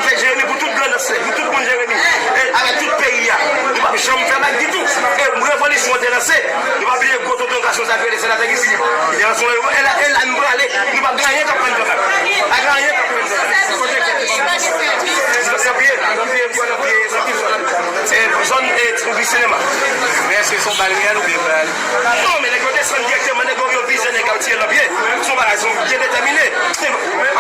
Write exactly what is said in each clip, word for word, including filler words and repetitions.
Fè Jeremi pou tout Grandans, pou tout moun Jeremi, e avèk tout peyi a. Nou p ap janm fè bak ditou. E revolisyon an te lanse. Nou pa bliye gwo tonton gason sa k rele Senatè Guy Philippe. Li te lanse yon revo-, e la, e la nou prale. Nou pa gen anyen k ap pran nou. Pa gen anyen k ap pran nou. Kote fèt li pa. Li pa san pye, li pye, li pye, li pye, li pye. E zòn, e, Ti Poupli Sinema. Men èske se yon bal reyèl oubyen bal? Non, men nèg yo desann dirèkteman, nèg yo, yo vize nèg yo tire nan pye. Se yon bagay, se yon byen detèmine.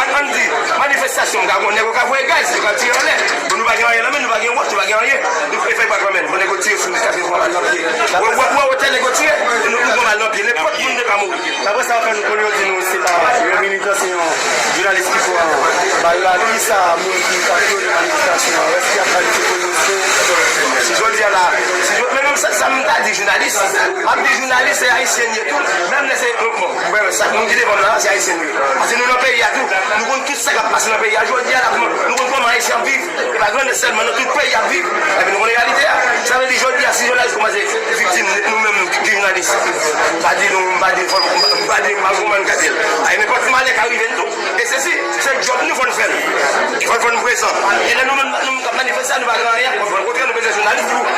An, an di, manifestasyon, m ka wè nèg yo ka voye gaz, yo ka tire anlè. Bon, nou pa gen anyen nan men, nou pa gen wòch, nou pa gen anyen. Nou fè, fè pa kanmenm. Bon, nèg yo tire sou nou, ka fè yon bal nan pye. Wè, wè, wè, wè, nèg yo tire, nou, nou pran bal nan pye. Nenpòt moun te ka mouri. Daprè sa yo fè nou konnen, yo di nou se pa yon militan, se yon jounalis ki pran bal la. Kisa moun ki patwone manifestasyon an? Èske y ap kalifye pou yon... Si jodi a la, si jodi, men menm sa, sa m ta di jounalis, m ap di jounalis, se ayisyen ye tou. Menm lè se, bon, bon, sa moun ki devan m la, se ayisyen nou ye. Paske nou nan peyi a tou, nou konn tout sa k ap pase nan peyi a. Jodi a la, nou konn kòman ayisyen ap viv. E pa Grandans sèlman, nan tout peyi ap viv. Epi nou konnen reyalite a. Sa vle di jodi a, si jounalis kòmanse viktim, nou menm ki jounalis, m pa di nou, m pa di fò, m pa di m pa goumen katye l. Ay, nenpòt malè ka rive n tou. E se si, se djòb nou, fò n fè l. Fò, fò n prezan. E lè nou menm, nou menm k ap manifeste a, nou pa gen anyen ap konprann. Okontrè, nou bezwen jounalis pou